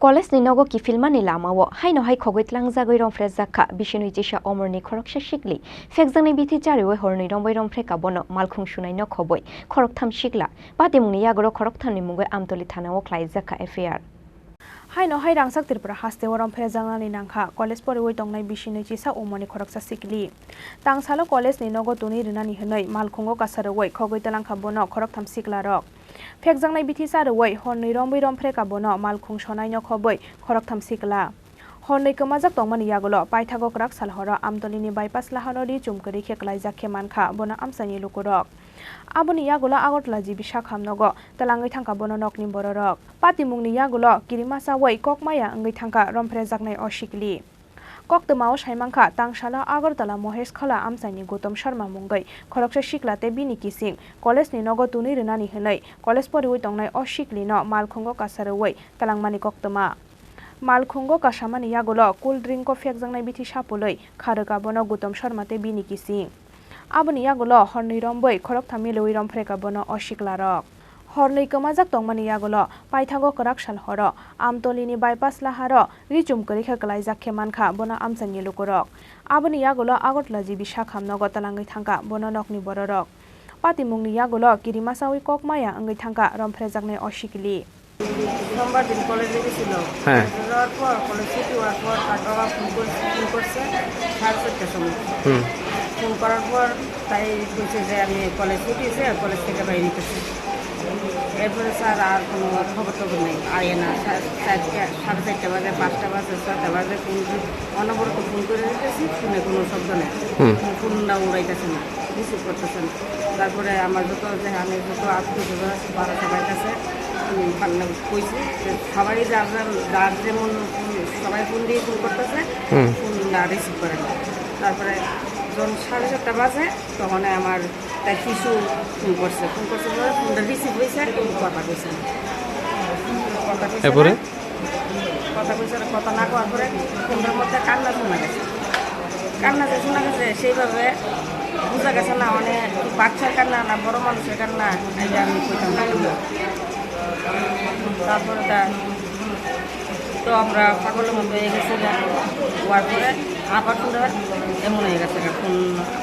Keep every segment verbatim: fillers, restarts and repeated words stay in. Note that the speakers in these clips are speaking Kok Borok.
College ni nogo kiphilmani lamao haino hai khogwi tlangjagwi romphrejakha bisinwi chisa omorni khoroksa sikli. Phekjaknai bithi chariwi hornwi romwi romphrekha bono malkhung sunaino khobwi khoroktham sikla. Patimungni yagoro khorokthamni mungwi Amtoli thanao khlaijakha F I R. Haino hai rangchak Tripura hasteo romphrejaknani nangkha college poriwi tongnai bisinwi chisa omorni khoroksa sikli. Tangsalo college ni nogo twnwi rwnani hwnwi malkhungo kasa rwui khogwi twlangkha bono khoroktham siklarok. Phekjaknai bithi cha rwui hornwi romwi romphrekha bono malkhung sonaino khobwi khoroktham sikla. Hornwi kwmajak tongmani yagulo paithago kwrak sal horo Amtolini bypass lahano ri chum kwrwi khe kwlaijak khe mankha bono amchaini lukurok. Aboni yagulo Agartala G B Sakham nogo twlangwi thangkha bono nokni bororok. Patimungni yagulo kirima chaui kok maya wngwi thangkha romphrejaknai o sikli. Koktwmao saimankha, tangsalo Agartala Mohesh Khola amchaini Gautam Sharma mungwi khoroksa sikla tei bini kising college ni nogo twnwi rwnani hwnwi college poriwi tongnai o siklino malkhungo kasa rwui twlangmani koktwma. Malkhungo kasamani yagulo cool drink o phekjaknai bithi sapului kha rwkha bono Gautam Sharma tei bini kising. Aboni yagulo hornwi romwi khoroktham milwi romphrekha bono o siklarok. Hornwi kwmajak tongmani yagulo paithago kwrak sal horo Amtolini bypass laharo ri chum kwrwi khe kwlaijak khe mankha bono amchaini lukurok. Aboni yagulo Agartala G B Sakham nogo twlangwi thangkha bono nokni bororok. Patimungni yagulo kirima chaui kok maya wngwi thangkha romphrejaknai o sikli. সোমবার দিন কলেজে গেছিল। হ্যাঁ। কলেজে যাওয়ার পর, কলেজ ছুটি হওয়ার পর তার বাবা ফোন করে, ফোন করছে সাড়ে চারটার সময়। হুম। ফোন করার পর তাই কইছে যে, "আমি কলেজ ছুটি হয়েছে, কলেজ থেকে বাইরে নিতেছি।" এরপরে স্যার আর কোনো খবর টবর নেই, আয় না। সা-, চারটা, সাড়ে চারটা বাজে, পাঁচটা বাজে, ছয়টা বাজে, ফোন অনবরত ফোন করে দিতেছি, ফোনে কোনো শব্দ নেই। হুম। ফোনটা উড়াইতেছে না, রিসিভ করতেছে না। তারপরে আমার যত, যে আমি যত আত্মীয় স্বজন আছে, পাড়া সবার কাছে আমি পান্না কইছি যে সবাই যার যার, যার যেমন ফোন, সবাই ফোন দিয়ে ফোন করতেছে, হুম। ফোন না রিসিভ করে না। তারপরে যখন সাড়ে সাতটা বাজে, তখন আমার তাই কিছু ফোন করছে, ফোন করছে পরে ফোনটা রিসিভ হয়েছে, কিন্তু কথা কইছে না। কথা কইছে না। এরপরে? কথা কইছে না, কথা না কওয়ার পরে ফোনটার মধ্যে কান্না শোনা গেছে। কান্না যে শোনা গেছে, সেইভাবে বোঝা গেছে না, মানে, বাচ্চার কান্না না বড় মানুষের কান্না, এটা আমি কইতাম পারি না। তারপরে তা তো আমরা পাগলের মতো হয়ে গেছে গা। হওয়ার পরে আবার ফোনটা এমন হয়ে গেছে গা, ফোন,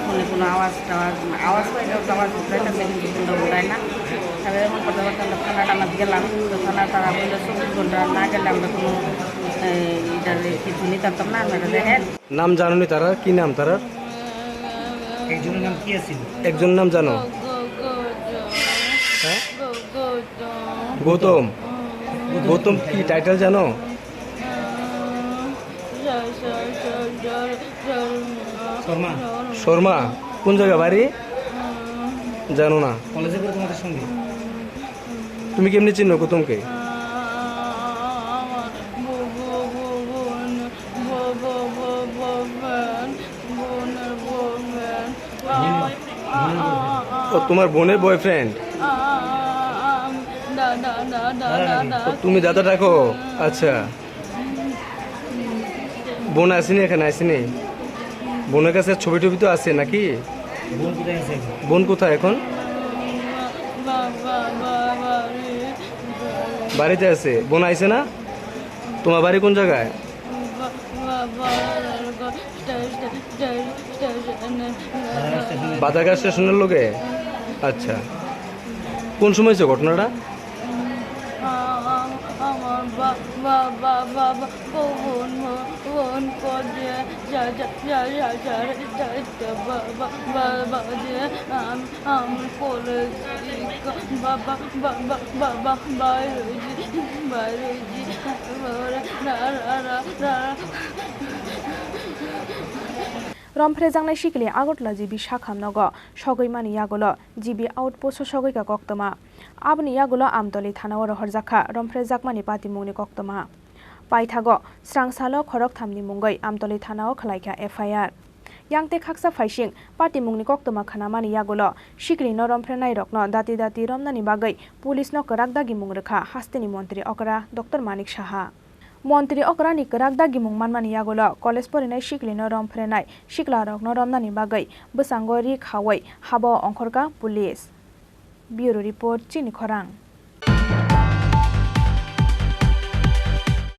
ফোনে কোনো আওয়াজ টাওয়াজ, আওয়াজ পাই না, আওয়াজ উঠায় না, সেদিন ফোনটা উঠায় না। তারপরে এমন কথাবার্তা আমরা থানা টানা গেলাম, তো থানা তারা বললো চব্বিশ ঘন্টা না গেলে আমরা কোনো, এই, এটার কিছু নিতে পারতাম না, আমরা এটা দেখেন। নাম জানো নি তারা? কি নাম তারার? একজনের নাম কি আছিল? একজনের নাম জানো? হ্যাঁ? গৌতম। গৌতম কি টাইটেল জানো? শর্মা। শর্মা। কোন জায়গা বাড়ি? জানো না। কলেজে পড়ে তোমাদের সঙ্গে? তুমি কেমনে চিনো গৌতমকে? আমার বউ, বউ, বউ, বোন, বউ, বউ, বউ, বউ, বোন, বোনের বউ, বোন। ও, তোমার বোনের বয়ফ্রেন্ড? আ, আ, আ, আ, আ, দা, দা, দা, দা, দা, দা। ও, তুমি দাদা ডাকো? আচ্ছা। বোন আসেনি এখানে, আসেনি? বোনের কাছে ছবি টবি তো আছে নাকি? বোন কোথায় আছে এখন? বোন কোথায় এখন? বাড়িতে আছে। বোন আইছে না? তোমার বাড়ি কোন জায়গায়? বাদারঘাট স্টেশনের লগে? আচ্ছা। কোন সময় হয়েছে ঘটনাটা? আমার বা-, বা-, বা-, বা-, বা-, বোন, বোন, বোন, কোথায়? যা, যা, যা, যা, যা, যা, যা, বা-, বা-, বা-, বাজে, আম-, আমি কলেজ থেকে বাবা, বাবা, বাবা, বাইরে হয়েছি, বাইরে হয়েছি, রা, রা, রা, রা। Romphrejaknai sikli Agartala G B Sakham nogo sogwi mani yagulo G B outpost o sogwi ka koktwma. Aboni yagulo Amtoli thanao rohorjakha romphrejakmani patimungni koktwma. Paithago srangsalo khorokthamni mungwi Amtoli thanao khwlaikha F I R. Yang tei khaksa phaising patimungni koktwma khwnamani yagulo siklino romphrenairokno dati dati romnani bagwi police no kwrak dagimung rwkha hasteni montri okra Doctor Manik Saha. Montri okrani kwrak dagimung manmani yagulo college porinai siklino romprenai siklarokno romnani bagwi bwskango ri khaui habao ongkhorkha police. Bureau Report, Chini Khorang.